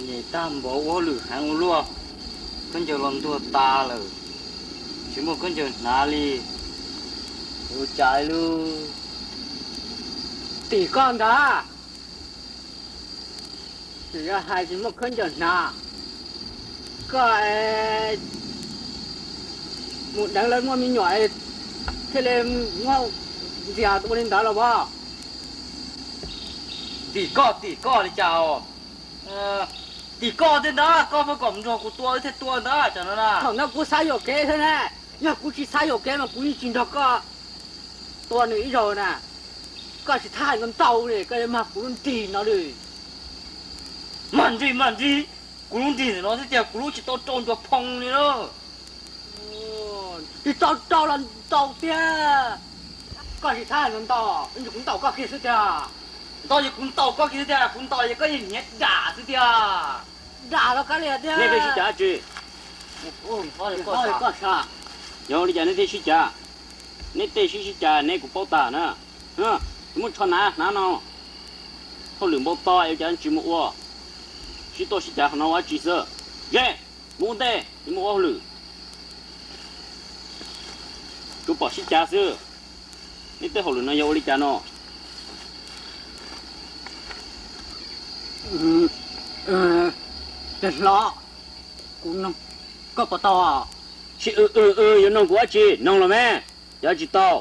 Nyem tag npaum ua hauj lwm heev ua luaj, khaub ncaws los ntuag tas lawm, tsis muaj khaub ncaws hnav li. Ua cas lub tim koj ntag, tseem yuav hais tsis muaj khaub ncaws hnav. Koj mus deev lawv muaj me nyuam thiaj li muab ntxias ua li ntawd los as? Tim koj tim koj li cas os? Tim koj thiab ntag, koj muab kom nrog kuv tua thiaj tua ntag tsam no na. Thaum no kuv xav yuam kev xwb na, yog kuv tsis xav yuam kev mas kuv yeej tsis nrog koj tua nws ib zaug na. Koj tsis txhob hais ntau ntau li, koj yuav mag kuv lub nrig no li. Mag nrig mag nrig, kuv lub nrig ntawm no thiab tiag, kuv lub tsis tau rau ncuav phoo li na. Tsis tau rau los ntau tiag. Koj tsis txhob hais ntau ntau, kuv ntaus koj kiag xwb tiag. Ntaus ces kuv ntaus koj kiag xwb tiag, kuv ntaus ces koj yeej hniav dam xwb tiag. Dam los kav liam tiag. Nej pheej sib cav tsi? Yog li cas neb thiaj sib cav? Neb tej sib sib cav ne kuv paub tas na. Muab tsho hnav hnav no, hauj lwm npau taws es ua cas tsis mus ua, sib tuaj sib cav qhov no ua dab tsi xwb. Ze, mus ua ntej, yuav mus ua hauj lwm. Tsuas pom sib cav xwb. Neb tej hauj lwm no yog ua li cas no? Yawg hlob, kuv noog koj puas tau? Sib w w w yuav noog kuv dab tsi, noog los me, yog tsis tau.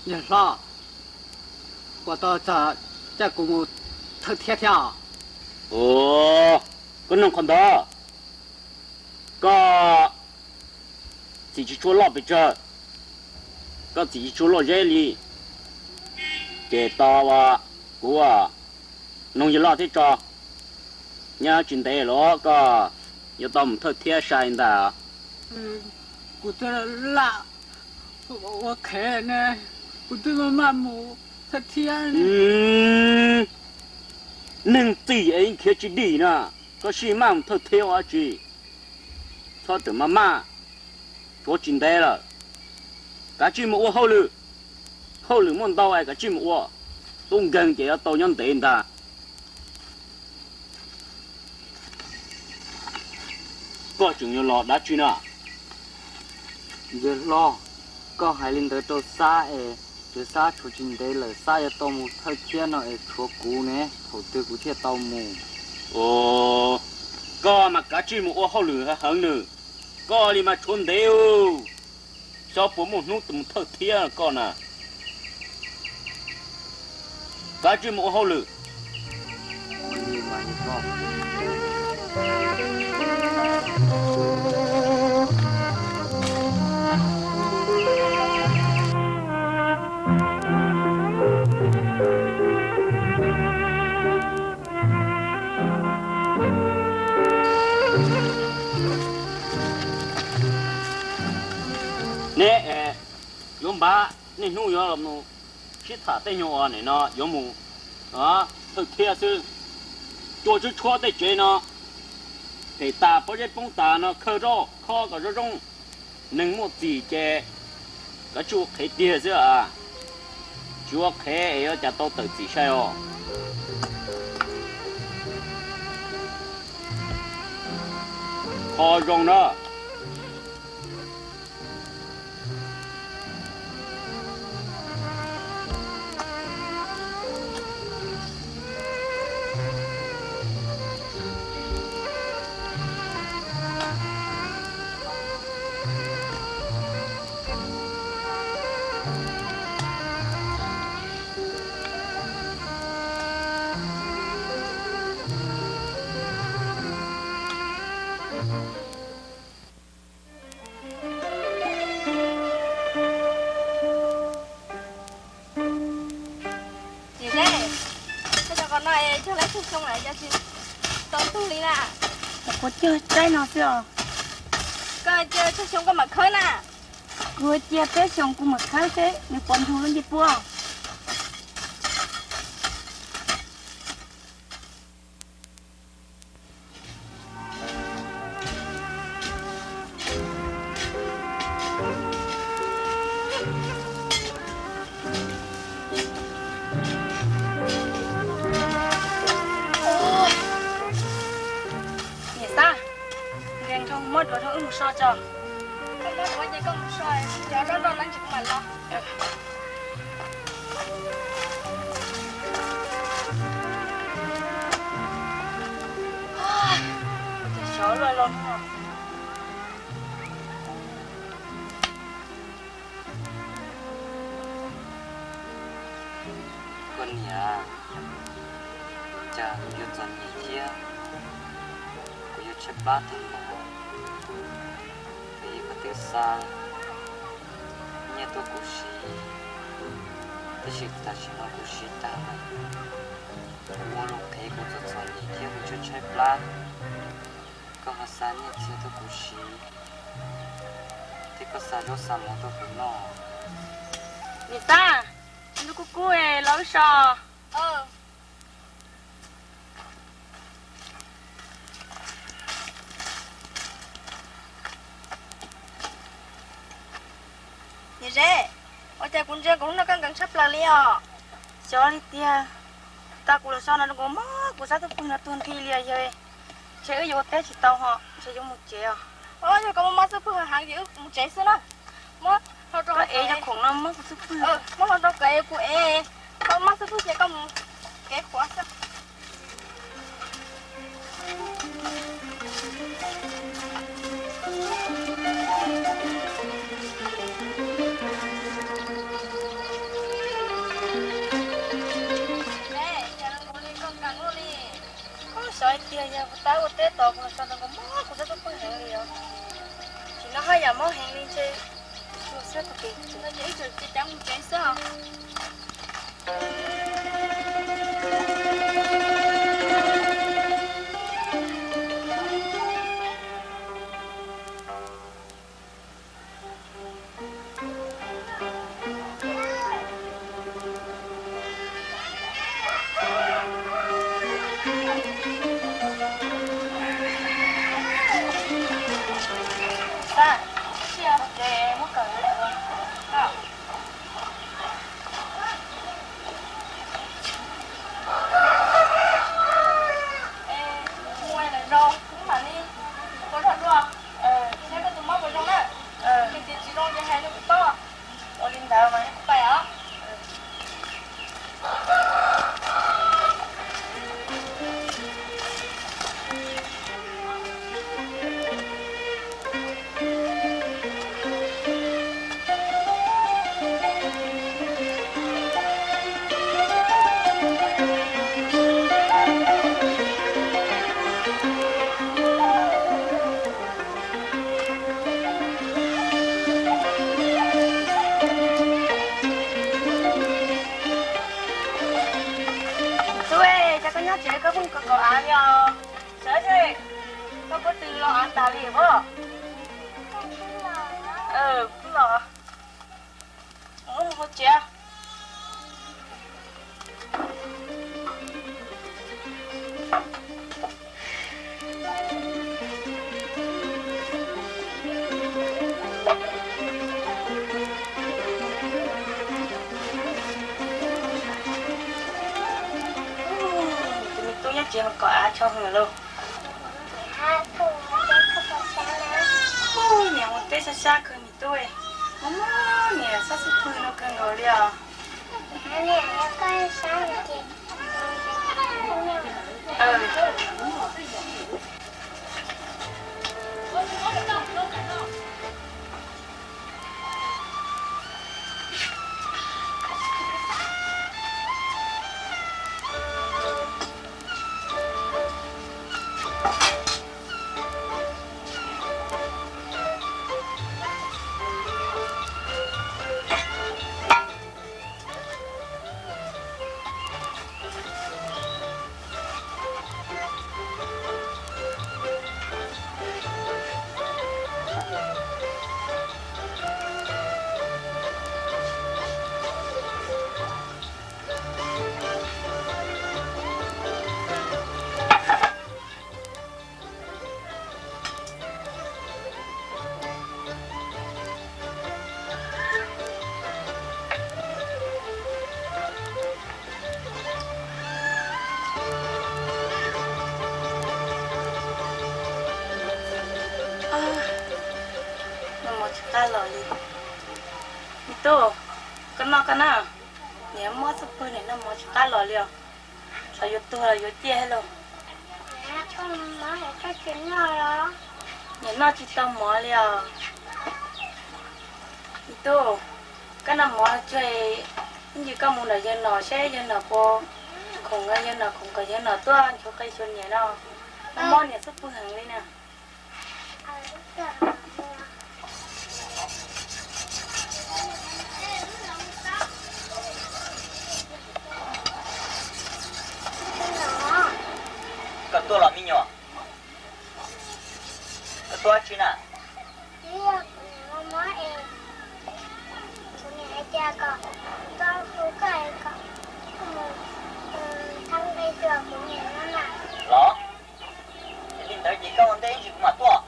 Yawg hlob, puas tau txog coj kuv mus thawj thiab thiab? Ua, koj noog qhov ntawd, koj txim tsis tshua loj pes tsawg, koj txim tsis tshua loj zeb li, ces tau, kuv noog yawg loj thiab tso, nyob tsis ntev los koj yuav tau mus thawj thiab sai ntag. Kuv twb lam ua qhev ne, kuv twb maj maj mus thawj thiab. Neeg txim es yeej khiav tsis dim na, koj sij maj mus thawj thiab ua dab tsi? Txhob rawm maj maj, tshuav tsis ntev lawm. Kav tsij mus ua hauj lwm, hauj lwm muaj ntau es kav tsij mus ua, tub nkeeg ces yuav tau nyob ntev ntag. Koj tseem yuav los dab tsi na? Yawg hlob, koj hais li ntawd rau Xab es, Xab tshuav tsis ntev lawm Xab yuav tau mus thawj thiab no es tshuav kuv ne, thaum twg kuv thiaj tau mus? Koj mas kav tsij mus ua hauj lwm heev nws, koj li mas tshuav ntev, xyov puas muaj hnub mus thawj thiab koj na. Kav tsij mus ua hauj lwm. Neb yuav npaj niaj hnub yuav los sib tham tej nyuag uas nim no yuav mus thawj thiab xwb. Cua tshuab tshuab tej tsev no, phem tas pob zeb poob tas no khawb rau khob kom zoo zoo. Neeg muaj txim ces kav tsij ua qhev tiag xwb a. Tsis ua qhev es yuav cas tau tawm txim sai os. Kho zoo na. Niam Zeb, koj cov qos no cog lawm tsawg xyoo lawm cog tsis tau ntug li na? Kuv cog tsaib no xwb os. Koj cog tsawg xyoo koj mam khawb na? Kuv cia peb xyoo kuv mam khawb seb nws puas ntug lub ncej puab. Los los. Koj niam, cas kuv yuav txom nyem thiab, kuv yuav tshaib plab tag npaum. Vim koj twb xa nyiaj tuaj kuv siv, tab sis tam sim no kuv siv tag lawm. Kuv ua lus qhev kuv txom txom nyem thiab kuv tshaib tshaib plab. Koj ho xa nyiaj txiag tuaj kuv siv, thiab koj xa zaub xa mov tuaj kuv noj. Niam tab, ntuj kub kub los wb so. Niam Zeb, ua cas kuv ntsia kuv hnub no koj nkees tshaj plaws li os? Xyov li tiag, tau kuv los so no kuv mob kuv sab txuj pwg no tuag nthi li os yawg. Ntshe wb yuav ua teb tsis tau ho ntshe yuav mus tsev os. Yog koj mob mob txuj pwg heev ces wb mus tsev xwb na. Muab hau rau, koj ev cov khoom no mob kuv txuj pwg. Muab hau rau kuv es kuv ev, koj mob txuj pwg ces koj mus kev qhuav xwb. Koj xyov hais tias yog kuv tab ua teb tos kuv los so ntawd kuv mob kuv sab txuj pwg heev li os. Tsis no haj yam mob heev li ntshe. Ua xab tau kev no ces ib txwm cia cav mus tsev xwb os. Mus lawm zoo, mam li ua luaj dua, saib koj tus mob puas zoo na. Yog tias tsis zoo ces hais rau kuv paub. Ua li ntawd mas kuv pais os. Tub, cas koj nyob tsev koj pheej kov kov av li os? Sawv seb, koj puas twb los av tas li os? Los, mus hauv tsev. Tus me tub nyob tsev mas kov av tshau heev lauj. Niam ua teb sab sab kawg me tub, mob mob niam sab xub pwg no kawg nkaus li os. Noj mov tsis qab los li. Me tub, koj noj koj na. Niam mob txuj pwg niam noj mov tsis qab los li os. Tsam yuav tuag los yuav ciaj thiab lauj. Nyiam noj tsis tau mov li os. Me tub, koj noj mov tsuag, ib ntsis koj mus nram yawg nom seb yawg nom puas khoom, yawg nom khoom kom yawg nom tuaj nchuav qe xyuas niam no. Mob niam xub pwg heev li na. Koj tuaj los me nyuam? Koj tuaj dab tsi na? Los, yog li ntawd ces koj ua ntej ib ntsis kuv mam tuaj.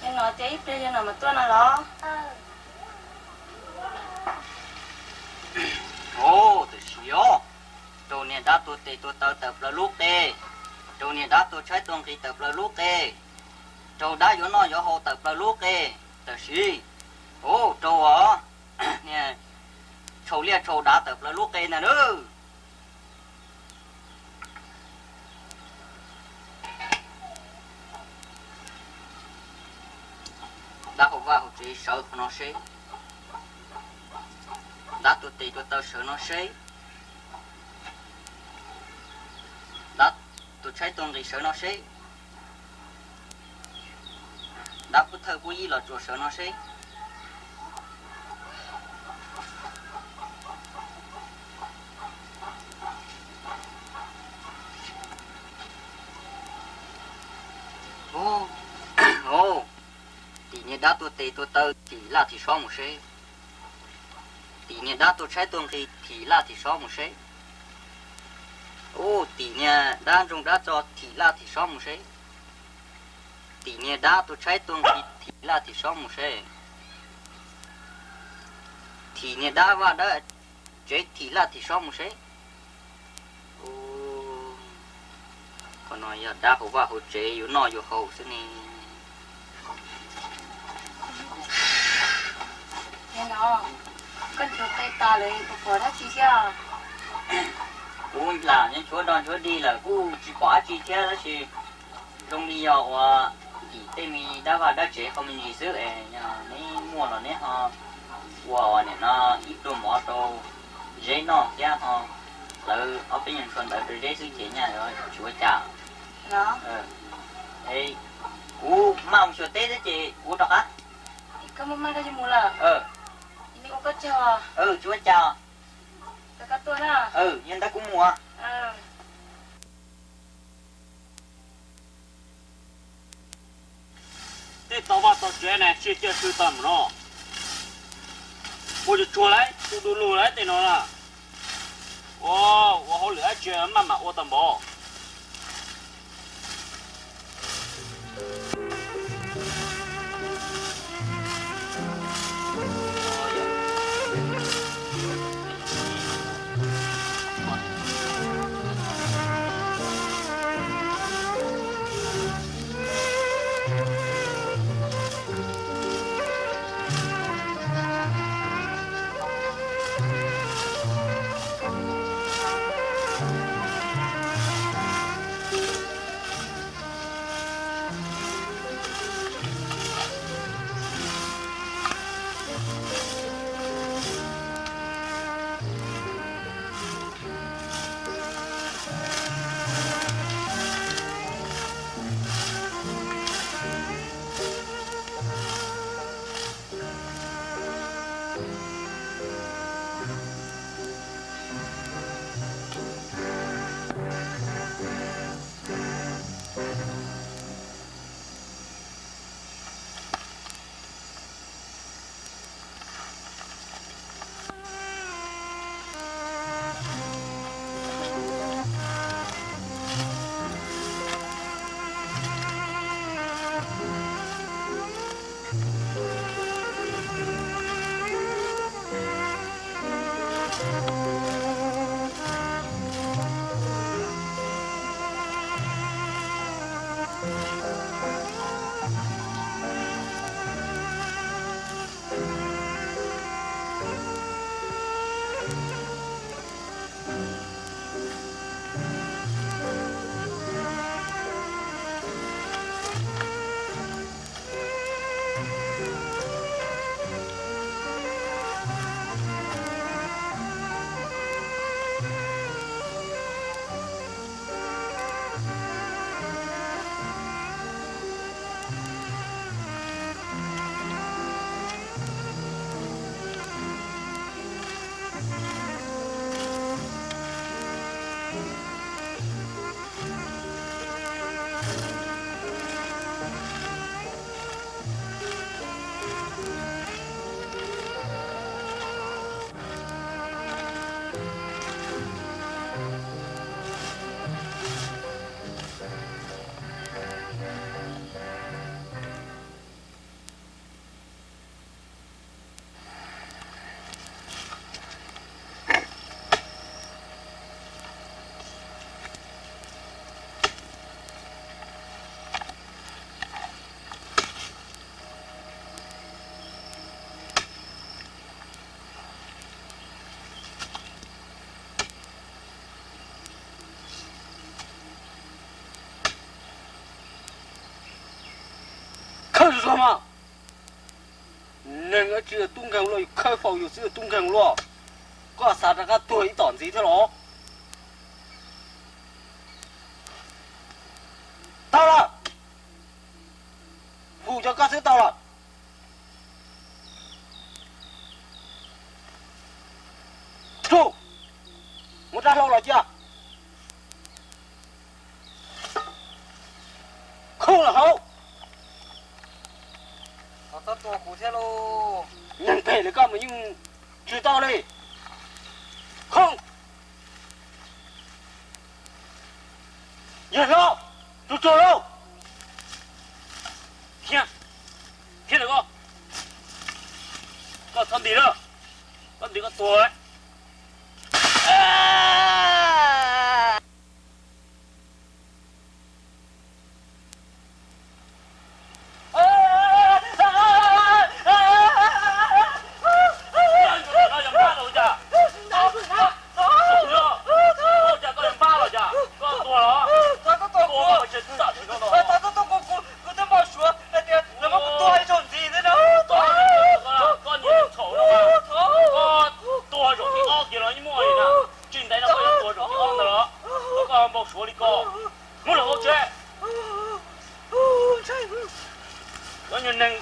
Yawg nom tias ib pliag yawg nom mas tuaj no los? Ov, tam sim os, raug niag dab tuag tes tuag taw tawm plaws lub qe, raug niag dab tuag tshaib tuag nqhis tawm plaws lub qe, raug dab yuav noj yuav haus tawm plaws lub qe, tam sim, ov, raug os, niag tshau liaj tshau dav tawm plaws lub qe ntag na. Dab hauv vaj hauv tsev sawv qhov no seb, dab tuag tes tuag taw sawv no seb, dab tuag tshaib tuag nqhis sawv no seb, dab pub thawj pub yij los tsuas sawv no seb. Ov, tim niag dab tuag tes tuag taw thim laj thim sob mus seb. Tim niag dab tuag tshaib tuag nqhis thim laj thim sob mus seb. Ov, tim niag dab ntsoog dab tso thim laj thim sob mus seb. Tim niag dab tuag tshaib tuag nqhis thim laj thim sob mus seb. Tim niag dab vaj dab tsev thim laj thim sob mus seb. Qhov no yog dab hauv vaj hauv tsev yuav noj yuav haus xwb ne. Koj nchuav qe tas lawm puas pom dab tsi thiab? Kuv lam nchuav dog nchuav dig lawm kuj tsis pom dab tsi thiab tab sis zoo li yog uas tim tej me dab vaj dab tsev qhov me ntsis xwb es neb muaj los neb ho ua nim no ib pluag mov rau Zeb noj thiab ho hlawv ob peb nyuag ntshua ntawv rau Zeb xwb ces nyaj yuav tsis ua cas. Kuv maj mus xyuas teb thiab ces kuv rov qab. Tsis ua cas. Yog ntawd kuv mus. Tej tau vaj tau tsev ne tsis cia sw tag mus no. Ua tsuag tsuag lawm, tu du lug lawm tej no na. Ua, ua hauj lwm dab tsi maj mam ua tau npaum. Neeg tsis yog tub nkeeg luaj, yus khawb faus yus xwb yog tub nkeeg luaj. Koj xav rov qab tuag ib tom ntxiv thiab los? Tau lawm, hu cov koj xwb tau lawm. Hu, muab rab hlau los cia. Khooj los hauv. Neeg phem li koj mas yeej tsis tau li. Khooj. Yawg hlob, tus tsuag lauj. Khiav, khiav ntawm koj. Koj txhob ntis lawm, koj ntis koj tuag. Koj niag txhaum no, koj tuag zaum thib ob kiag los yeej muaj li na. Tsis ntev no koj yuav tuag zaum thib ob ntawd los, koj npau suav li ko. Mus lawm hauv tsev. Koj nyuag neeg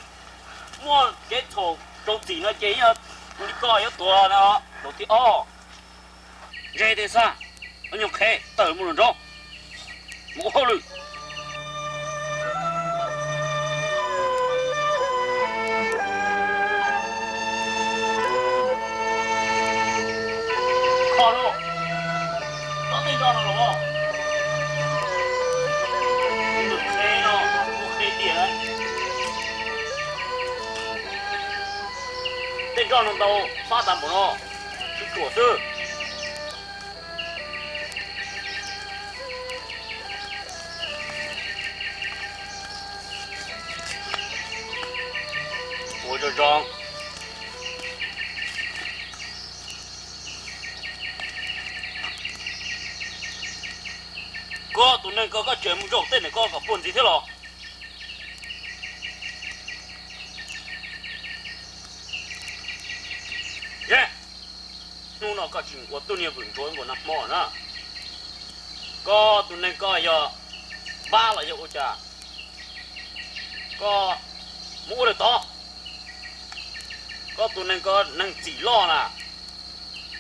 muaj kev txhaum rau txim no ces yog tus li koj yuav tuag no zaum thib ob. Ze tes xaj, koj nyuag qhev tawm mus lawm nraud, mus ua hauj lwm. Kho lauj, koj tej nroj no los? Tus qhev no, tus qhev tiag. Tej nroj no ntau, fab tas npaum no, tsis tsuam xwb. Ua zoo zoo. Koj tus neeg ko koj tseem mus zaum tej ntawm koj kom puag ntxiv thiab los? Hnub no koj tsis mus ua tug niag vwm ntsuav npaum nag hmo na. Koj tus neeg ko yog npab los yog ua cas? Koj mus ua lawm tod. Koj tus neeg ko neeg txim loj na.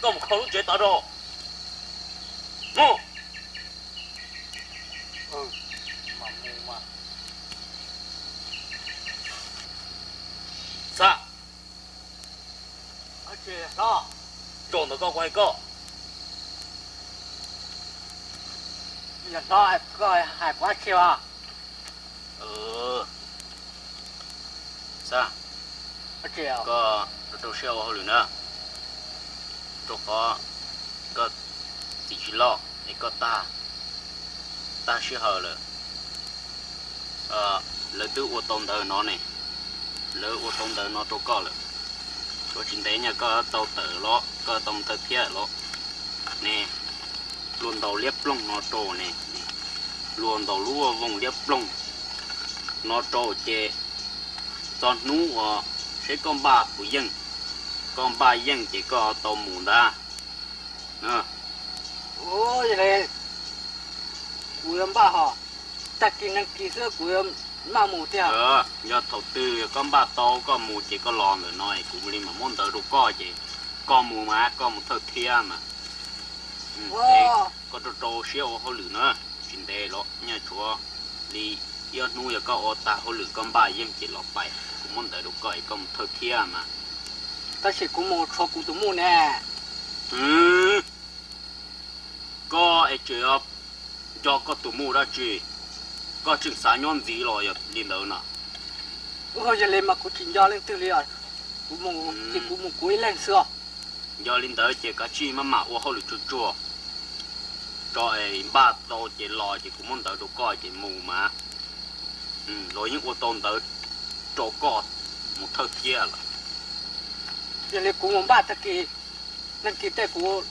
Koj mus kho lub tsev tod rau. Mus. Xav, tsaus ntawm koj kuv hais koj. Yog hlob, koj hais kuv dab tsi os? Xav, koj rau rau siab ua hauj lwm na, rau qhov koj txim tsis loj es koj tag, tag sij hawm lawm. Lawv twb ua tau ntawv no ne, lawv ua tau ntawv no rau koj lawm. Tshuav tsis ntev nyaj koj tau tawm los koj tau mus thawj thiab los ne. Luag ntaus liab ploog no rau ne, luag ntaus lub voos liab ploog no rau ces txog hnub uas seb koj npaj puas yeej, koj npaj yeej ces koj tau mus ntag. Kuv yuav npaj hos, tag kis neeg kis xwb kuv yuav maj mus tiag. Yog thaum twg koj npaj tau koj mus ces koj los ntawm no es kuv li mam muab ntawv rau koj ces koj mus mas koj mus thawj thiab mas. Koj rau rau siab ua hauj lwm na, tsis ntev los nyaj tshuav li ib ob hnub yog koj ua tag hauj lwm koj npaj yeej ces los pais kuv muab ntawv rau koj es koj mus thawj thiab mas. Tab sis kuv mus tshuav kuv tus muj ne. Koj es tseem nco koj tus muj dab tsi? Koj tseem xav nyob ntxiv los yog li ntawd no? Yog li mas kuv tsis nco leej twg li os. Kuv mus ces kuv mus kuv ib leeg xwb os. Yog li ntawd ces kav tsij maj mam ua hauj lwm tsuag tsuag tso es npaj tau ces los ces kuv muab ntawv rau koj ces mus mas. Los yeej ua tau ntawv rau koj mus thawj thiab lawm. Yog li kuv mus npaj tag kis, tag kis tej kuv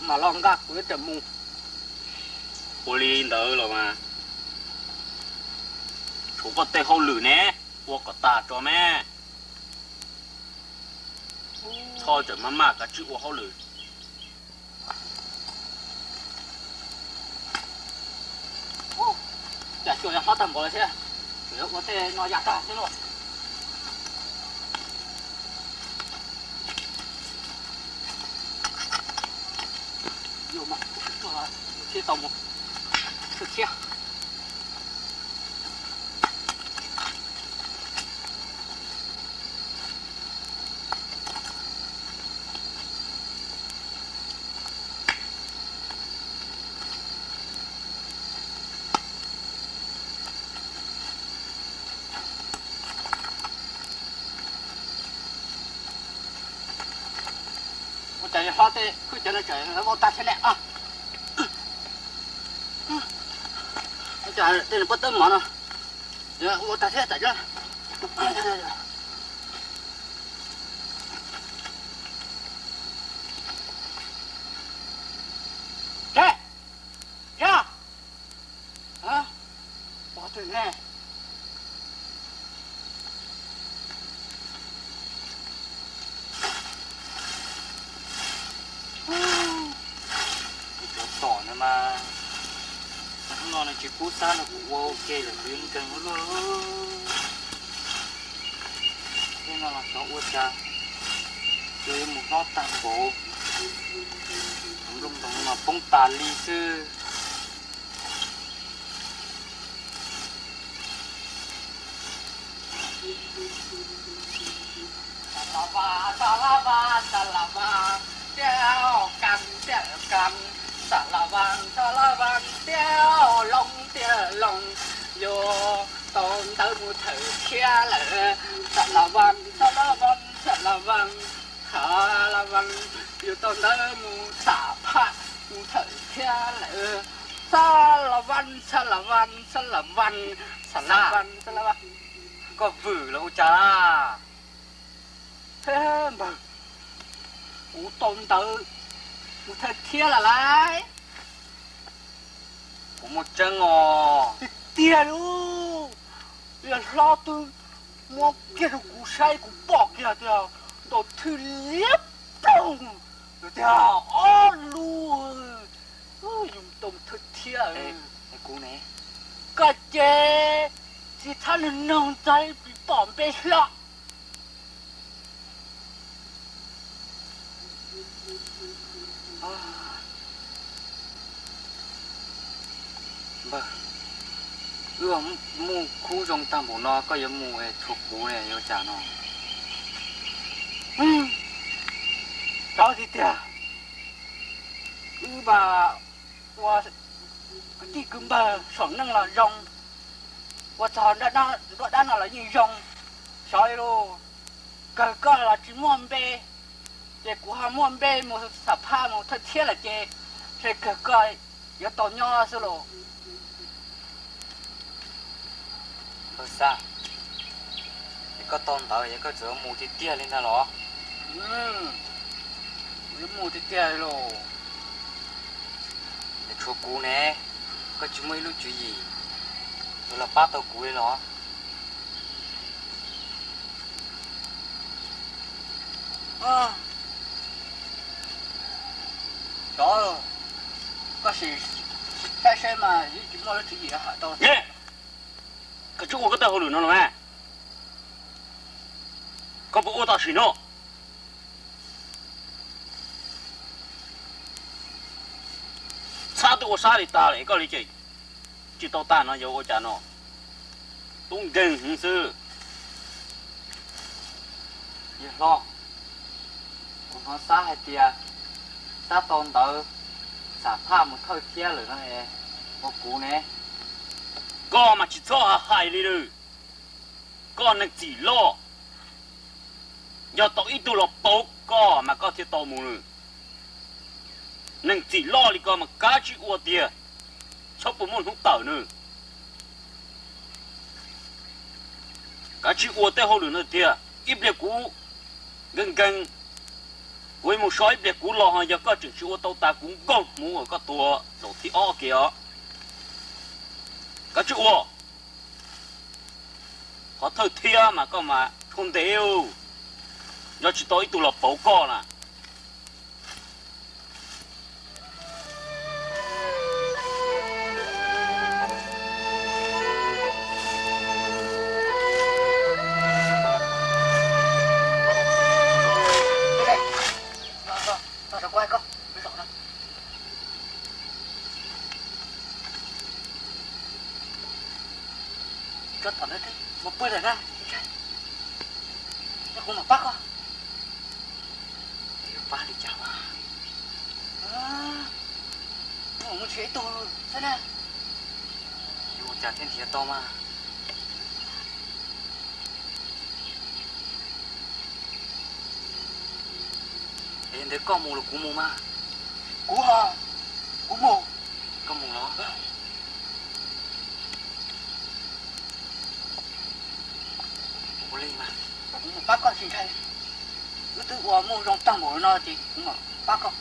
mam los nqa kuv ib ram mus. Ua li ntawd los mas tshuav koj tej hauj lwm ne, ua kom tag tso me. Txhob txawm maj maj, kav tsij ua hauj lwm. Cas xyuas yuav hlob tag npaum li thiab, tseem yuav ua tej no yam tag thiab lauj. Thiaj tau mus thiab. Ua cas hlob tej khwb cov no tseem vau tag thiab ne? Ua cas tej pob tawb mov no vau tag thiab tam. Pov twg ne? Cov tom no mas, hnub no nws tsis kub xab no kuv ua ua ke lawm kuv yuav nkeeg ua luaj. Tej no los xyov ua cas, yuav yuav mus hlob tag npaum, nplooj ntoo no poob tas li xwb. Sa la vas, sa la vas, sa la vas, tiaj kam tiaj kam, sa la vas, sa la vas, tiaj loo tiaj loo, yuav tau ntawv mus thawj thiab lawm. Sa la vas, sa la vas, sa la vas, sa la vas, yuav tau ntawv mus xam phaj mus thawj thiab lawm. Sa la vas, sa la vas, sa la vas, sa la vas, sa la vas. Koj vwm los ua cas? Npawg, kuv tau ntawv mus thawj thiab lawm lauj. Kuv muaj tseeb os. Tiag tiag lauj, yog hlob twb muab kiag rau kuv saib kuv pom kiag tias ntau thwj liab ploog tiag ob lub. Yus tau thawj thiab. Kuv ne, koj ces tsis txhob nug noog txog pom npe hlob. Npawg, wb mus khub zoo tag npaum no koj yuav mus tshuav kuv ne yuav cas no? Tau tiag tiag, wb mas ua kwv tij kwv npawg saum neej los zoo, ua txog nruab dab no los yeej zoo. Xyov li lauj, kawg koj los tsis muaj npe, ces kuv ho muaj npe mus xam phaj mus thawj thiab lawm ces ntshe kawg koj yuav tau nyob xwb lauj. Npawg Xab, es koj tau ntawv es koj tseem mus tiag tiag li ntag los? Kuv yuav mus tiag tiag li lauj. Es tshuav kuv ne, koj tsis muaj ib lub tswv yim yuav los pab tau kuv li los? Xyov, koj sim saib saib mas yeej tsis muaj lub tswv yim hais tau. Koj tsis ua koj tej hauj lwm no los mas, koj puas ua tam sim no? Txhab twb ua sab li tag lawm koj li ces tsis tau tag no yuav ua cas no? Tub nkeeg heev xwb. Yawg hlob, kuv hnov Xab hais tias Xab tau ntawv xam phaj mus thawj thiab lawm no es, ua kuv ne. Koj mas tsis txhob hais li lawm. Koj neeg txim loj, yog tau ib tug los pauv koj mas koj thiaj tau mus lawm. Neeg txim loj li koj mas kav tsij ua tiag, txhob puas muaj hnub tawm nws. Kav tsij ua tej hauj lwm no tiag, ib pliag kuv nkees nkees, kuv mus so ib pliag kuv los ho yog koj tseem tsis ua tau tas kuv nkaug hmuv uas koj tuag zaum thib ob ke os. Kav tsij ua. Qhov thawj thiab mas koj mas tshuav ntev. Nyob tsis tau ib tug los pauv koj na. Tso tom no, mus pw lawm na, kuv mam pab koj. Yuav pab li cas mas? Mus nrhiav ib tug xwb na. Yuav ua cas thiaj nrhiav tau mas? Es ntawd koj mus los kuv mus mas? Kuv, kuv mus. Koj mus los? Ua li mas, kuv mus pab koj tsis ntshai. Wb twb ua muaj zoo tag npaum no ces kuv mam pab koj.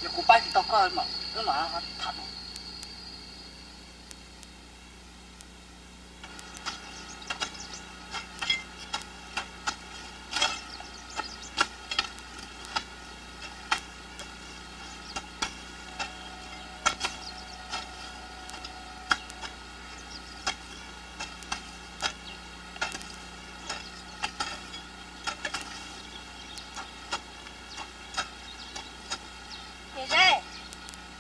Yog kuv pab tsis tau koj mas wb mam tham dua. Niam Zeb,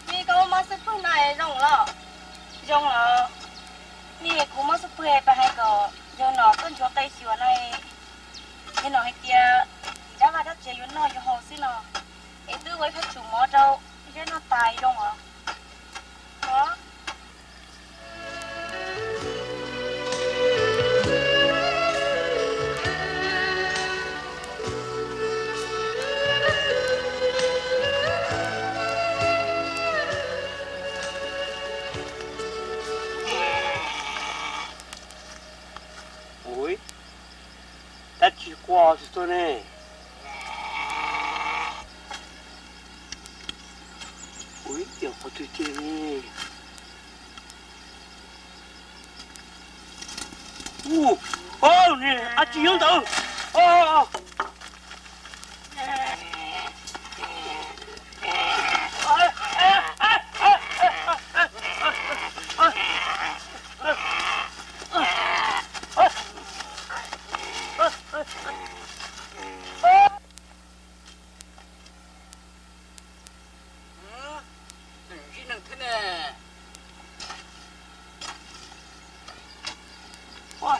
nej koj ua mob xub pwg no zoo los? Zoo lawm. Nej kuv mob xub pwg pab hais kom yawg Nom tuaj nchuav qe xyuas no, yawg Nom hais tias tim dab vaj dab tsev yuav noj yuav haus xwb no, es twb ua ib phab tsum mov rau Zeb noj tas zoo os. Ua dab tsi quaj tsis tuaj ne? Ua ib tiam qhov twg tiag ne? Ua, ua, dab tsi nyob ntawd? Ntsib neeg thiab ne. Ua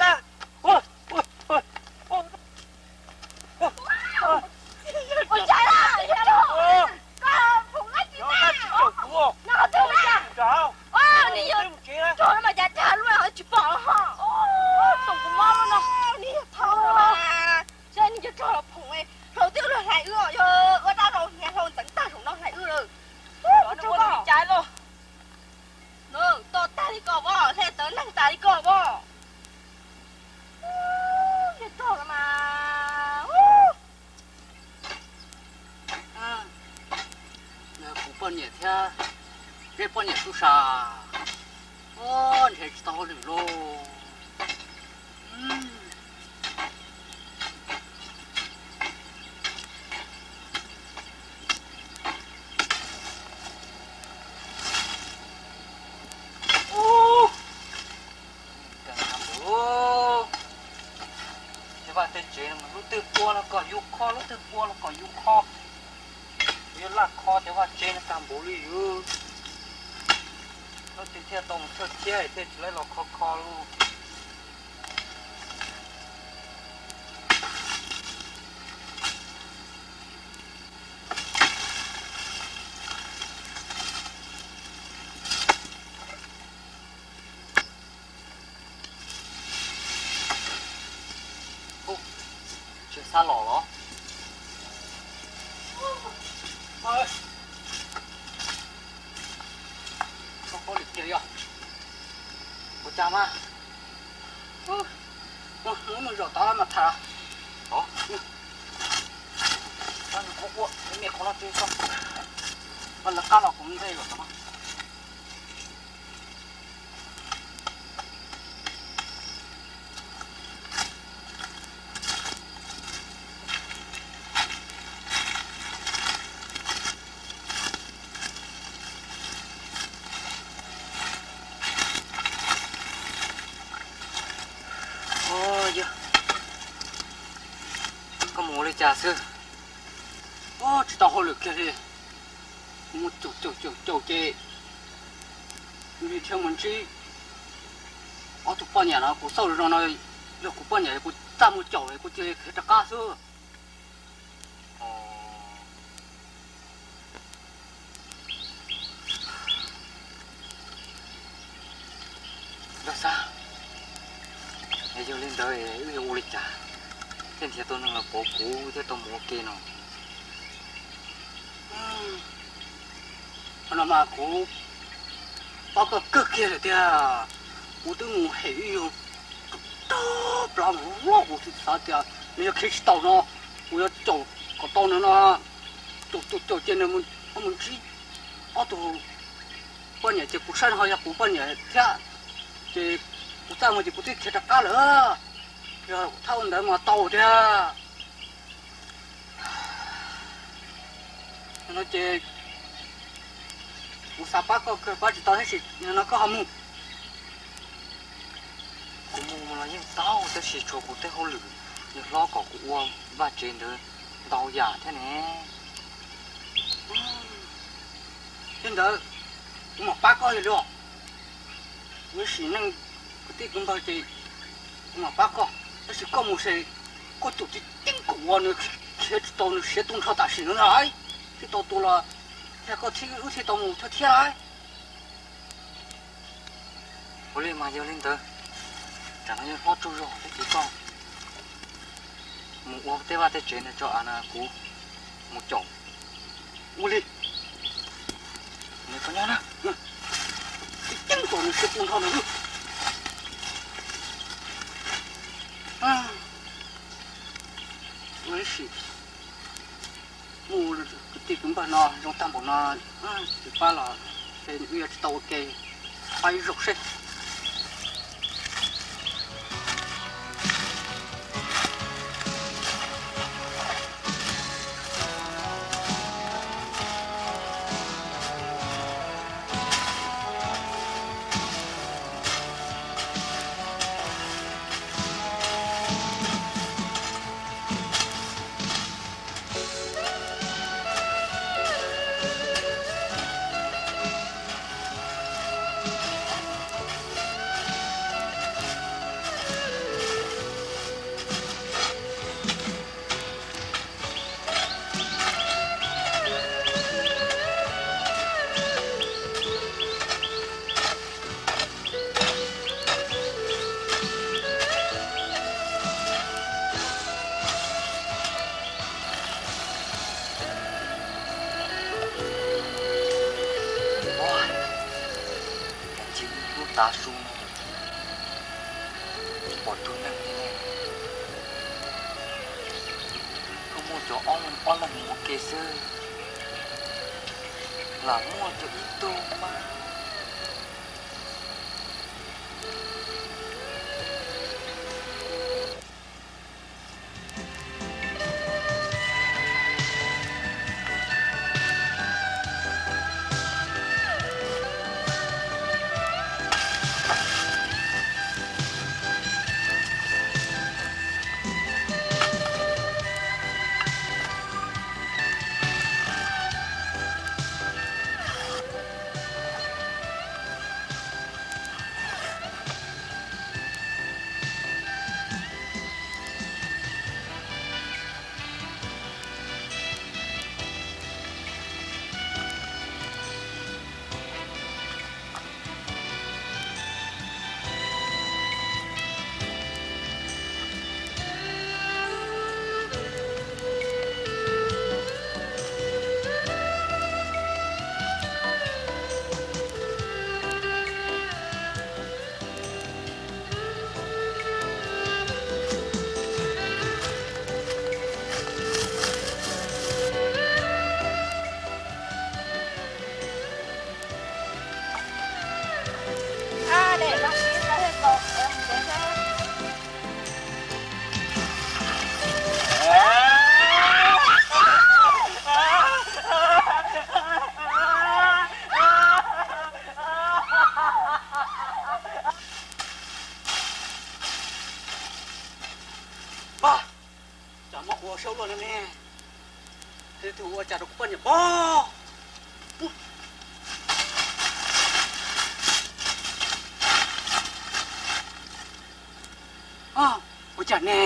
cas, koj phoom dab tsi na? No twg na? Nws yog rog no mas cas dag luaj tsis pom ho. Toom kuv mob no, nws yog thau no mas. Saib nws cov rog los phoom, hlau twb luag hlais wb os, yog ua dab los hniav hlau ntxeev tag saum no hlais wb lawm. Ua li cas los? Nws toj tag li koj pob, hle tawv neeg tas li koj pob. Yog rog no mas. Kuv poj niam thiab Zeb poj niam tub sab, nrhiav tsis tau hauj lwm lauj. Ub, tej vaj tej tsev no mas lub twg ua los kom yus kho, lub twg ua los kom yus kho. Yuav laj kho tej vaj tsev no tag npaum li yus. Lub twg thiaj tau mus thawj thiab thiaj tsis laib los kho kho lauj. Tsis xav los los? Koj lim tiag yog ua cas mas? Muab zaum tod mas tham. Ua me qhov no tso, lawv qab los kuv ntej zaum tod. Ua li cas xwb, tsis tau hauj lwm kiag li. Kuv mus caum caum caum caum ces li thiaj mus ntsib ob tug poj niam no. Kuv xauj zoo no, yog kuv poj niam kuv txaj muag caum kuv cia li khiav rov qab xwb. Yog xwb, yog li ntawd wb yuav ua li cas thiaj nrhiav tau neeg los pauv kuv thiaj tau mus ua ke no? Qhov no mas kuv pab koj kawg kiag lawm tiag. Kuv twb mus hem ib yug rog plav mus loj, kuv xav tias nws yog khiav tsis tau no, kuv yuav caum kom tau nws no. Caum caum caum ces nws mus ntsib ob tug poj niam ces kuv saib no ho yog kuv poj niam thiab, ces kuv txaj muag ces kuv twb khiav rov qab lawm. Yog thaj ua ntawd mas tau tiag. No ces kuv xav pab koj kawg pab tsis tau tab sis no koj ho mus. Kuv mus los yeej tau tab sis tshuav kuv tej hauj lwm, yog hlob kom kuv ua vaj tsev ntawd ntau yam thiab ne. Li ntawd kuv mam pab koj li os. Kuv ib sim neej kwv tij kwv npawg ces kuv mam pab koj, tab sis koj mus ces koj caum ceev ceev kom uas nws khiav tsis tau, nws siav tu nrho tam sim no na, thiaj tau tua los yog koj thiab wb thiaj tau mus thiab thiab lauj. Ua li mas yog li ntawd, tsam no yog hlob tsaug zog thiab ces koj mus ua tej vaj tej tsev no tso, kuv mus caum. Ua li. Nws koj nyob na, ceev ceev kom nws siav tu nrho nws. Ua ib sim mus, kwv tij kwv npawg no zoo tag npaum no, tsis pab los ces wb yuav tsis tau ua ke. Pab ib zaug seb. Ua, ntxim hlub tav su no, pom tus neeg li ne, kuj muaj cov ob leeg mus ua ke xwb, lam muaj cov ib tug mas. Saub luaj no ne, tus ua cas rau kuv poj niam pog. Ua cas ne?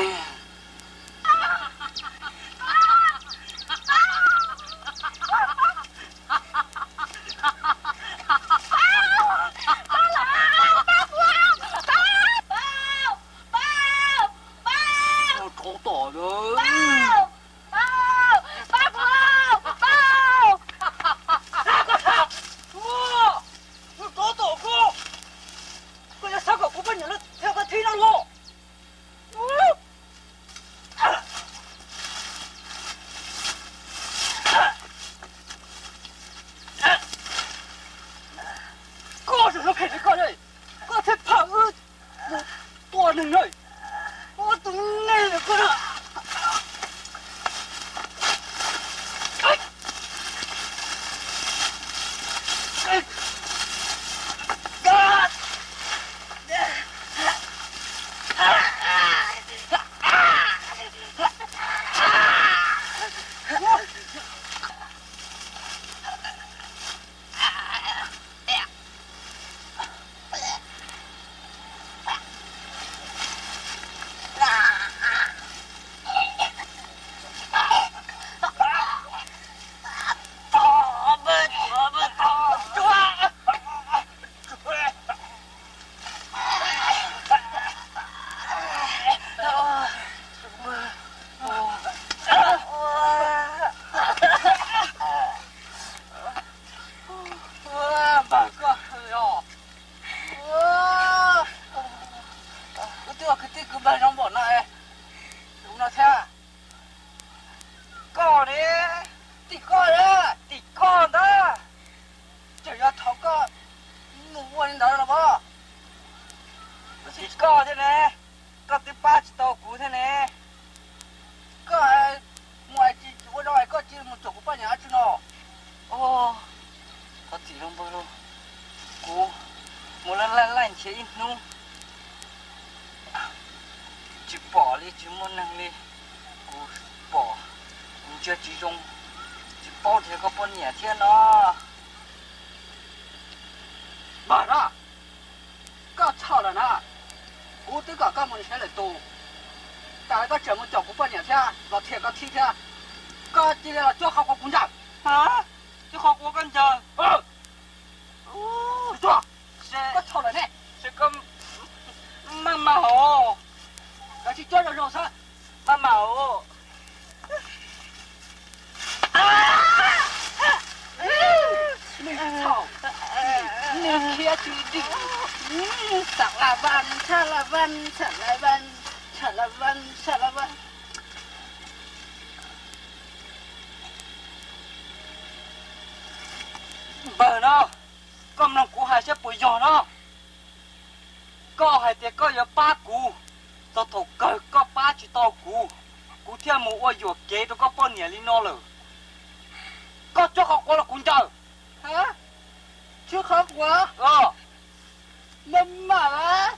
Rov tom lawm. Rov tom koj, koj yuav xav kom kuv poj niam thiab koj thib no los? Koj tseem yuav phem li koj, koj thiaj pham wb mus tua neeg na. Ua tus neeg koj na. Npawg, koj os, wb twb ua kwv tij kwv npawg zoo npaum no, tus no thiab. Koj ne, tim koj, tim koj ntag. Tseem yuav thov koj mus ua li ntawd los mas. Tim koj thiab ne, koj twb pab tsis tau kuv thiab ne. Koj mus ua zoo es koj cia li mus caum kuv poj niam dab tsi no? Thov txim lauj npawg lauj, kuv mus laij laij laij nrhiav ib hnub tsis pom li, tsis muaj neeg li. Kuv pom, kuv ntsia tsis zoo, tsis paub tias koj poj niam thiab no. Npawg na, koj txhaum lawm na. Kuv twb kom koj mus nrhiav lwm tus, tas li koj tseem mus caum kuv poj niam thiab los thiab koj thib thiab. Koj cia li los cuab qhov quav kuv ncaws. Cuab qhov quav koj ncaws? Koj txhaum lawm ne. Maj mam os. Koj tsis cuab zoo zoo xwb. Maj mam os. Nws txhaum, nws khiav tsis dim. Txav la vas, txav la vas, txav la vas, txav la vas, txav la vas. Npawg no, koj mloog kuv hais saib puas yog no. Koj hais tias koj yuav pab kuv, txog thaum kawg koj pab tsis tau kuv, kuv thiaj mus ua yuam kev rau koj poj niam li no lawm. Koj cuab qhov quav los kuv ncaws. Cuab qhov quav? Maj mam.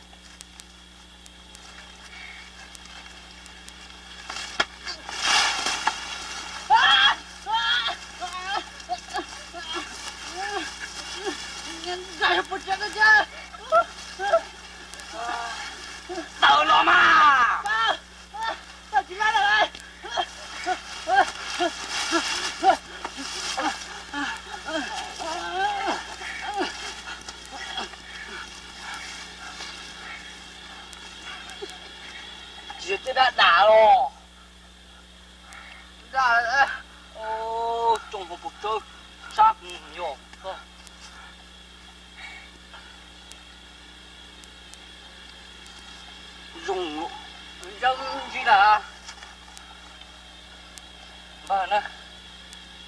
Tawm los mas. Tsis yog tej dab dam los. Tsoom hauv paus tsawb sab mus yog. Zoo, zoo ntsib na. Npawg na,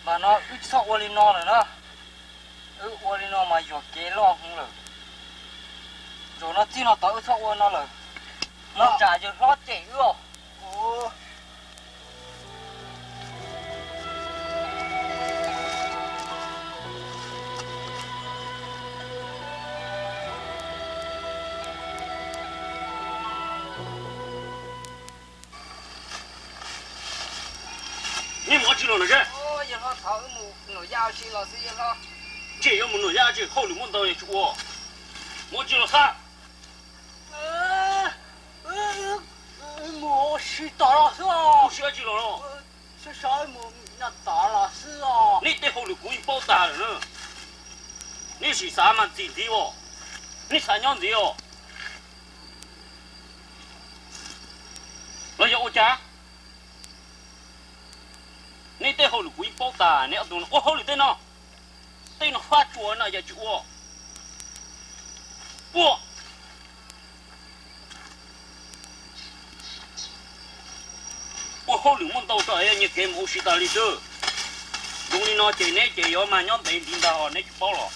mas no wb tsis txhob ua li no lawm na. Wb ua li no mas yuam kev loj heev lawm. Zaum no txij no tod wb txhob ua no lawm. No tsam yawg hlob cem wb os. Tsis los no seb. Ntshe yuav mus nuam yaj tsis hauj lwm muaj ntau yog tsis ua. Muab tsis los xav. Mus ua si tod los xwb. Ua si tsis los no. Sab sab mus noj tod los xwb os. Neb tej hauj lwm kuv yeej paub tag lawm na. Neb sim xav mas txim ntxiv os. Neb xav nyob ntxiv os. Los yog ua cas? Neb tej hauj lwm kuv yeej paub tas, neb ob tug no ua hauj lwm tej no, tej no fab tsua no yog tsis ua. Ua, ua hauj lwm muaj ntau tso es yog nyias kev mus ua si tas li xwb. Zoo li no ces neb ces yuav mag nyob ntev ntiv ntag os, neb tsis paub los.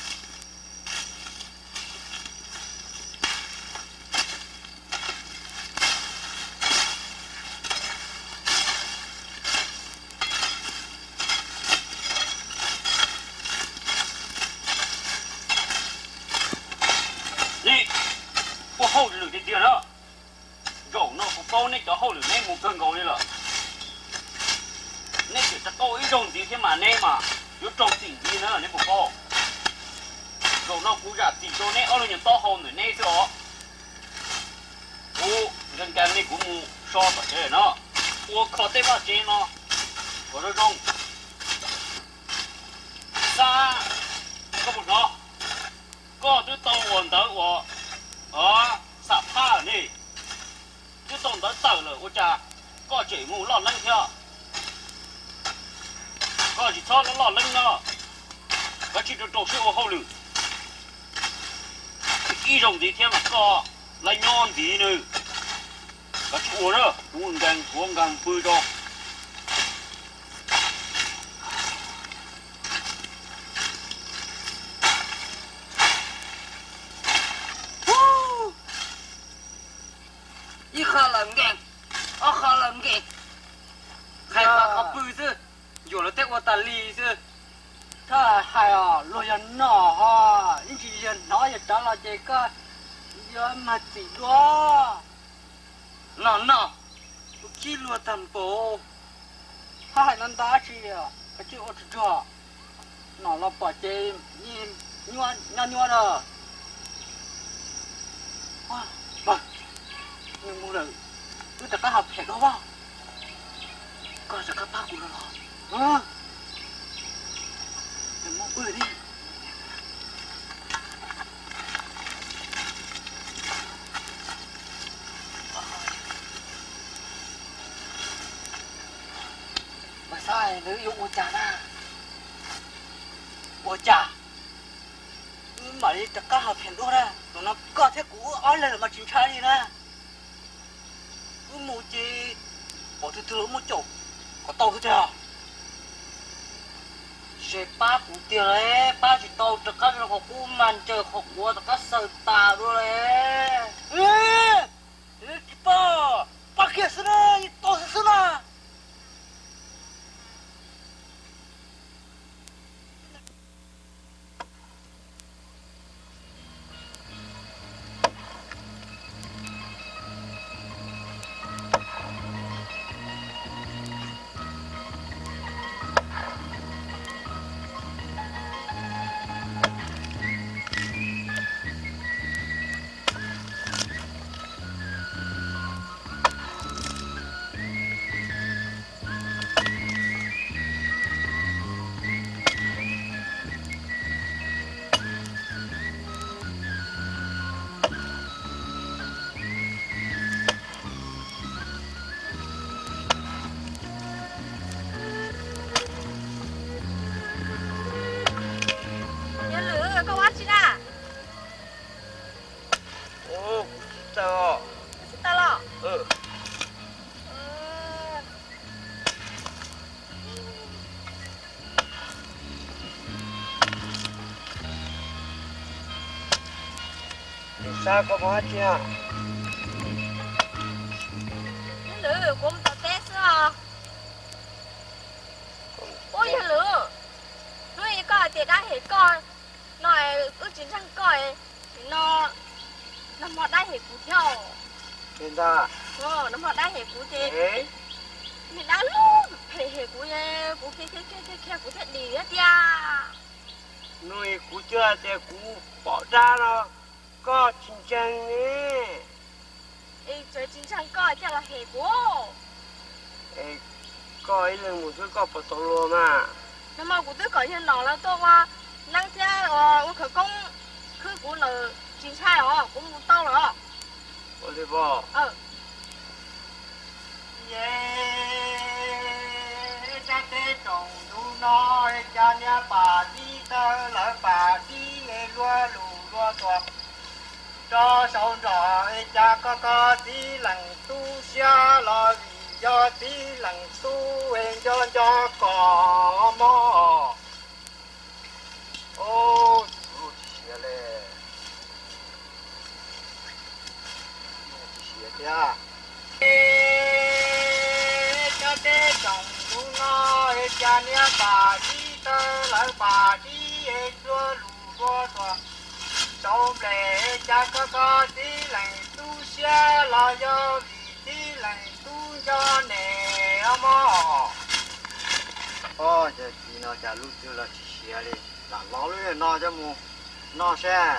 Neb ua hauj lwm tiag tiag na. Zaum no kuv paub neb cov hauj lwm neb mus kawg nkaus li lawm. Neb tseem rov qab ua ib zaug ntxiv thiab mas neb mas yuav raug txim ntxiv na neb puas paub. Zaum no kuv zam txim rau neb ob lub nyuag taub hau ntawm neb xwb os. Kuv nkees nkees li kuv mus so tom tsev no, ua kho tej vaj tsev no kom zoo zoo. Xab, koj puas hnov? Koj twb tau ua ntawv uas xam phaj ne, twb tau ntawv tawm lawm ua cas koj tseem mus loj leeb thiab? Koj tsis txhob loj loj leeb no, koj tsij rau rau siab ua hauj lwm. Ib zaug ntxiv thiab mas koj lawv nyob ntxiv nws. Koj tsij ua na, kuv nkees kuv nkees pw rau. Ib qho lawm nkees, ob qho lawm nkees, hais qhov qhov pw xwb, yuam lawv tej ua tas li xwb. Thaj hais os, luag yog nom ho, ib ntsis yog hnov yog rov los ces koj yuav mag txim dua. Nom nom, ua khib luag tag npaum. Haj hais ntau ntau tsis, koj tsij ua tsuag tsuag. Nom los pom ces nyob nyuaj na. Nws mus lawm, wb rov qab hais phem dua vaj. Koj rov qab pab kuv los los. Nws mus pw li. Mas xav nws yuav ua cas na? Ua cas wb mam li rov qab hais phem dua na. Tus no koj thiab kuv wb ob leeg los mas tsis ntshai li na. Wb mus ces pom twg twg los muab caum kom tau xwb tiag. Ze pab kuv tiag, pab tsis tau rov qab rau qhov qub mas ncaws qhov quav rov qab xaws tas dua li. Tsis pab, pab kiag xwb na, tau xwb xwb na. Yawg Lwm, koj ua tsi na? Kuv sib tawg os. Koj sib tawg los? Nws xav koj mus dab tsi? Yawg Lwm, kuv mus tom teb xwb os. Ub, yawg Lwm, hnub i koj hais tias dab hem koj no, wb tsis ntseeg koj, nim no nag hmo dab hem kuv thiab. Nag hmo dab hem kuv ces Niam dab lub phem hem kuv, kuv khiav khiav khiav khiav kuv thiaj dim thiab tiag. Nws kuv twb hais tias kuv pom dab no, koj tsis ntseeg ne. Es tsis ntseeg koj thiaj los hem kuv. Es koj ib leeg mus xwb koj puas tau luag mas? Nag hmo kuv twb kom yawg Nom lawv tuaj ua neeb thiab ua khawv koob khwb kuv lawm tsis ntshai os, kuv mus tau lawm. Ua li os. Sab teb tsoom ntuj no, es cas niag pam tib tawg lawv pam tib es luag lus luag tuag rau saum nroj, es cas koj koj txiv leej tub siab los vim yog txiv leej tub es nco nco koj mog. Ub, tsis siav li, tsis siav thiab. Sab teb tsoom ntuj no, es cas niag pam tib tawg lawv pam tib es luag lus luag tuag rau nplej, es cas koj koj txiv leej tub siab los yog vim txiv leej tub nco ne os mog. Ub, cov txiv no cas lub twg los tsis siav li, lam los lub no coj mus noj seb.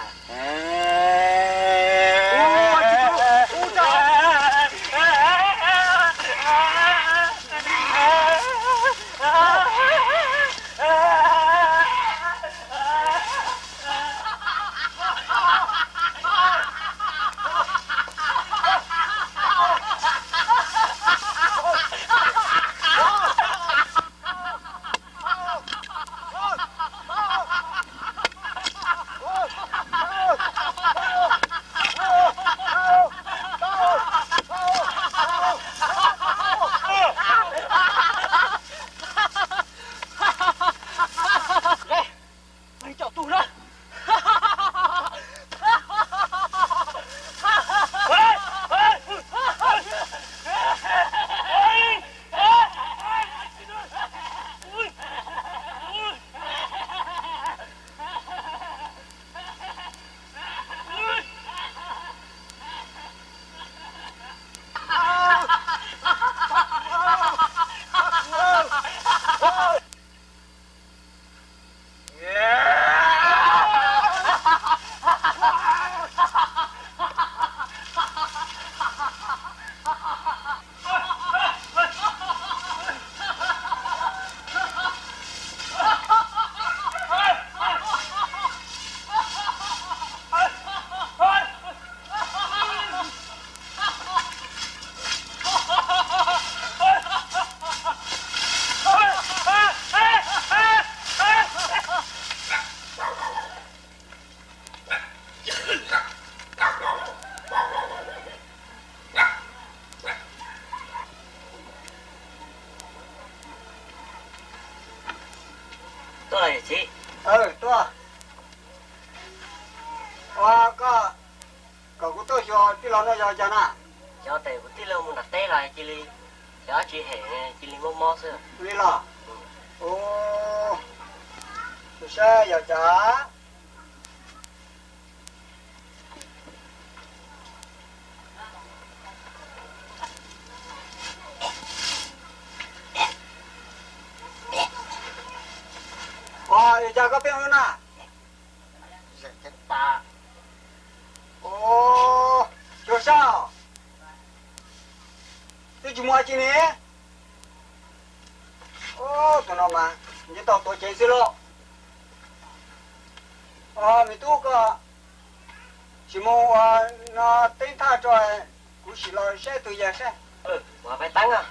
Leej coj tug na. Tuaj los yawm txiv. Tuaj. Ua koj kom kuv tuaj xyuas tij laug no yog cas na? Xyov tes kuv tij laug mus nram teb los cia li, xyov tsis hem cia li mob mob xwb. Li los? Ua, saib yog cas. Ua, yog cas koj pheej ua na? Ua, cuag sab, twb tsis muaj dab tsi ne. Ua, tus no mas ntshe tau tuav ceev xwb lauj. Ua, me tub koj sim mus ua no teeb thaj tso, kuv sim los saib tus yawg saib. Ua, pais teeb os.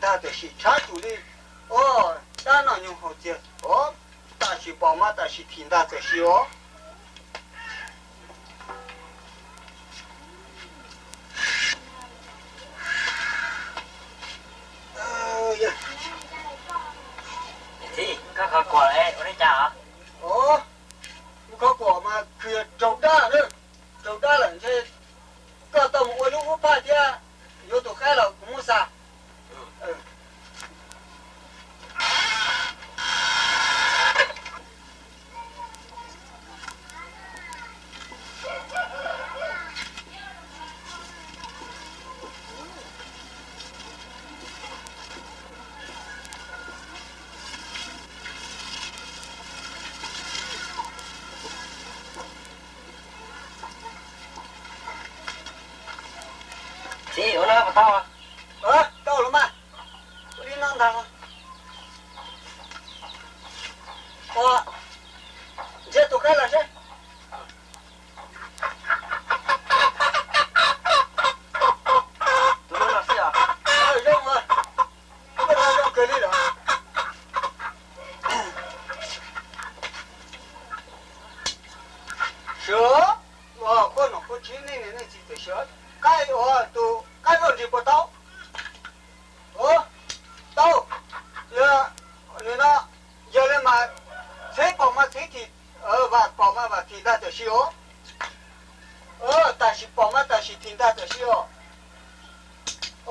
Tam sim tshab tsum li, o, dab no nyuag haus txiag os, tam sim pom mas tam sim thim ntag tam sim os. Txiv, koj kho kuam ua li cas? Kuv kho kuam mas khwv raug dab na, raug dab lawm ntshe koj tau mus ua lub ub phaj thiab, yuav tus qaib los kuv muab xa. Txiv, ua no puas tau? Tau los mas. Ua li no ntag. Ua, nrhiav tus qaib los seb. Tus no los xij os. Zoo, zoo kawg li lawm. Sawv, ua qhuab nom qhuab tswv nej niam nej txiv txawm sawv. Qaib, ua tus qaib loj ntsig puas tau? Tau. Yog, nim no, yog li mas txheeb pom mas txheeb thim, vam pom mas vam thim ntag tam sim os. Tam sim pom mas tam sim thim ntag tam sim os.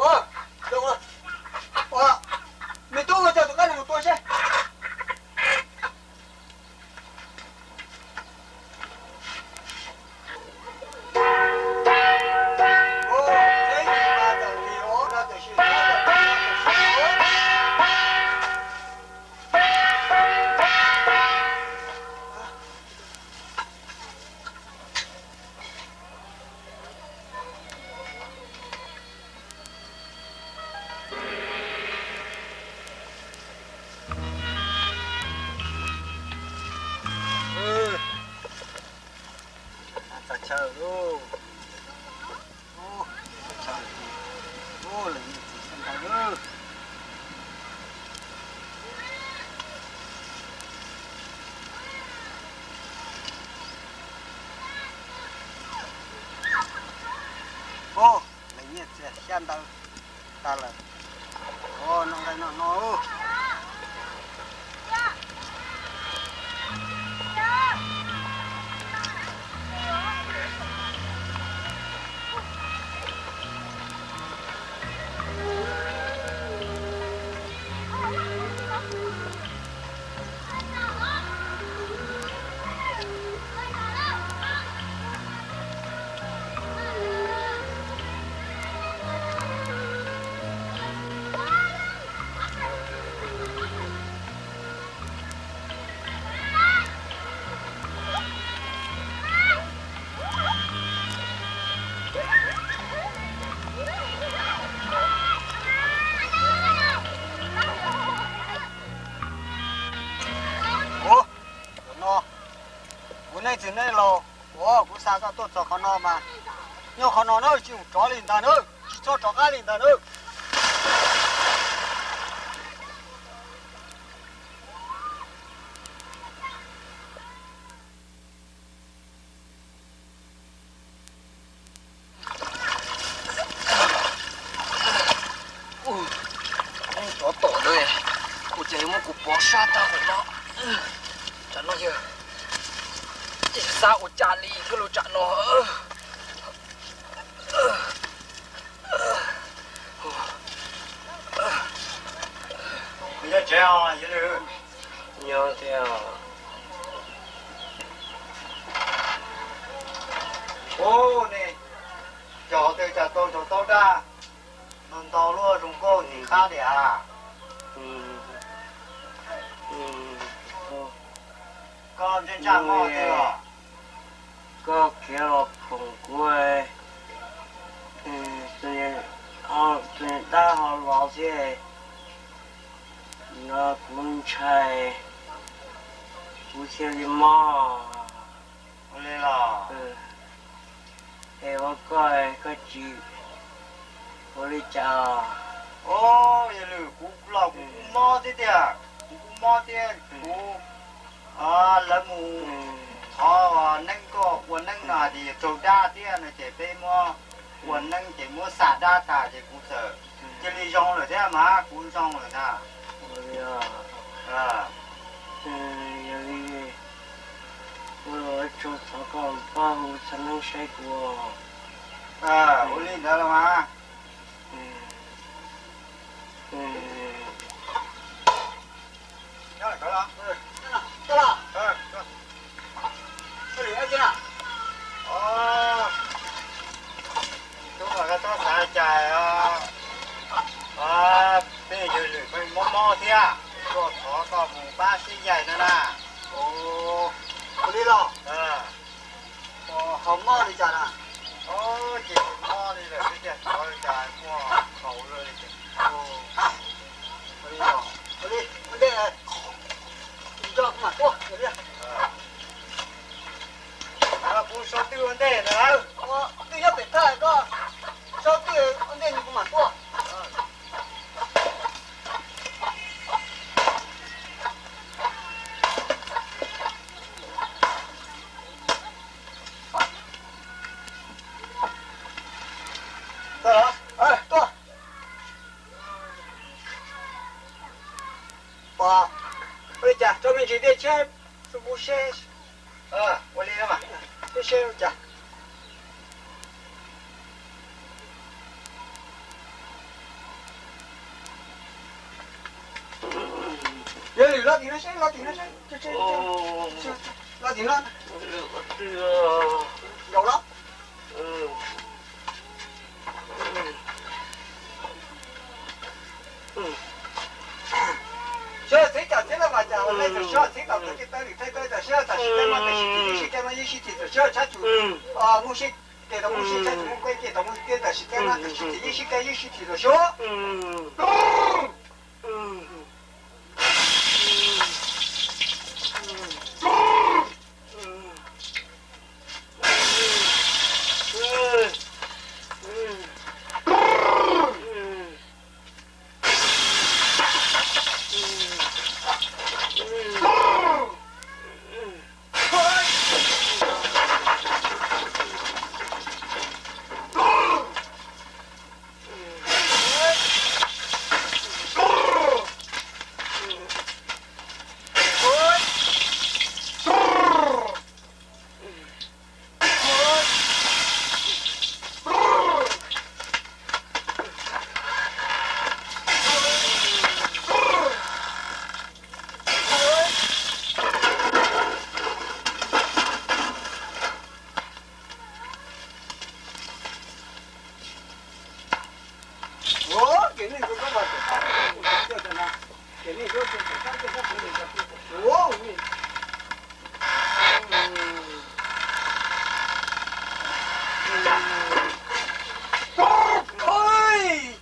Ua, me tub, ua coj tus qaib no mus tua seb. Txog chaw lauj. Txog chaw, lawv nyiam txiv xyab ntawv. Lawv nyiam txiv xyab ntawv tas lawm. Noj nqaij noj no. Ua, no, kuv neej txiv neej laus, ua kuv xa koj tuaj txog qhov no mas, nyob qhov no na tsis mus rov li ntag na, tsis txhob rov qab li ntag na. Tsov tom na, kuv ces muab kuv pov sab tag hauv no. Tsam no yog, ces xav ua cas li thiab lub tsam no. Nyob tsev os, nyob thiab. Ub, nej cov twg cas tau nrog tau dab, ntau ntau luaj zoo nkauj nim qab tiag. Koj ntsej ntsaj hmo twg os? Koj khiav los phoom kuv, tus niam dab ho los thiab, no kuv ntshai, kuv thiaj li mob. Ua li los, es ua koj, koj tsis ua li cas? Au, yawg Lwm, kuv los kuv kuj mob thiab tiag, kuv kuj mob thiab kuv, lawv mus thov neeb, koj ua neeb no tias yog raug dab thiab no ces peb muab ua neeb ces muab xa dab tas ces kuv txawm cia li zoo lawm thiab mas kuv zoo lawm ntag. Yog li, ua tsaug, thov koj pab hu xeeb neeb saib kuv. Ua li ntawd los mas. Tub, koj txhob xav cas, peb yawg Lwm mob mob thiab, tuaj thov koj mus pab sib yaig no na. Ua li los? Ho mob li cas na? Ces mob li lawm xwb tiag, thov li cas muaj qhov ua luaj li ces. Ua li, ua ntej, tso kuv mam tuaj. Kuv sau twj ua ntej ntag. Twj nyob pem thawj, koj sau twj ua ntej kuv mam tuaj. Tuaj. Ua li cas, tso me ntsis dej tshiab rau kuv seb. Ua li mas, seb seb ua cas. Yog li los tim no seb, los tim no seb, los tim no. Nkaus los. Seb txheeb tam txheeb no mas cas ua ntej txawm seb txheeb tam txheeb ces tawb lwm txheeb tawb tam seb tam sim teb no tam sim ces yeej sib teb no yeej sib tim txawm seb tshab tsum mus sib ke tau mus sib tshab tsum mus ke ke tau mus ke tam sim teb no tam sim ces yeej sib teb yeej sib tim txawm seb.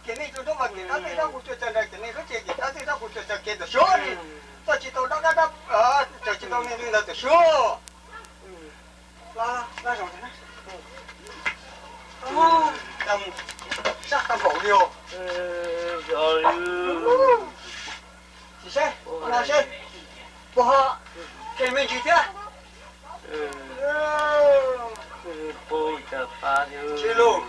Ces nej rau rau mas kev dab tej dab kuv cuag tsa nrag, ces nej lub txhia kev dab tej dab kuv cuag tsa kev tam suab li. Txoj tsis tau dab dab dab, txoj tsis tau nej li ntawd tam suab. Sab tau npaum li os. Tsis seb, no seb, puas ho khe me ntsis thiab. Tsis lus.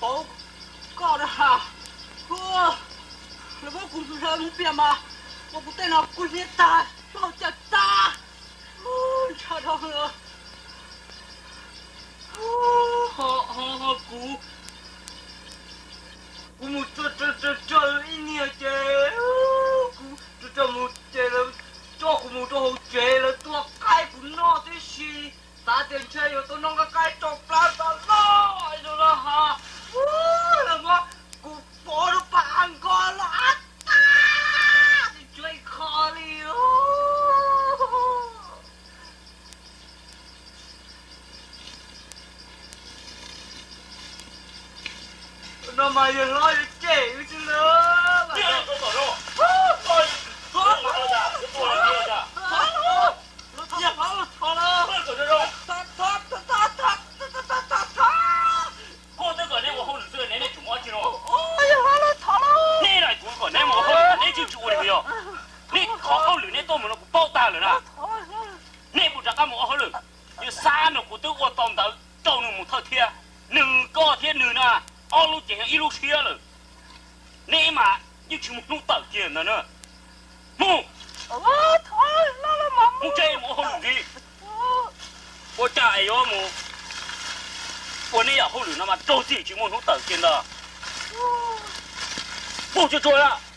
Paub koj na has. Lawv muab kuv hlawv mus piam mas, mas kuv tej no kuj hnyiab tag, plaub caj tag. Ntshaw dhau lawm. Ho, ho, ho kuv, kuv mus tsa, tsa, tsa, tsa ib niag ces kuv tsa, tsa mus ces lawv coj kuv mus rau hauv tsev, lawv tua qaib kuv noj tib si. Xav tias ntshe yuav tau noj nqaij qaib tsau plab tas loj zoo no has. Lawv muab kuv pov rau pas a nkos los ab tag, tsis tshuav ib qho li. No mas yawg hlob yuav cem wb xwb lawm. Koj twb kom neb mus ua hauj lwm xwb, neb, neb tseem mus ua dab tsi no? Neb na, kuv kom neb mus ua hauj lwm neb tseem tsis ua li yog. Neb qhov hauj lwm neb tuaj mus no kuv paub tag lawm na. Neb puas rov qab mus ua hauj lwm? Yog xav no kuv twb ua tau ntawv rau nws mus thawj thiab. Nws, koj thiab nws na, ob lub ces yog ib lub siab lawm. Neb mas yeej tsis muaj hnub tawm kiag ntag na. Mus, mus tsev mus ua hauj lwm ntxiv. Ua cas es yuav mus ua neb yam hauj lwm no mas raug txim tsis muaj hnub tawm kiag ntag. Puag tsuag tsuag lawm.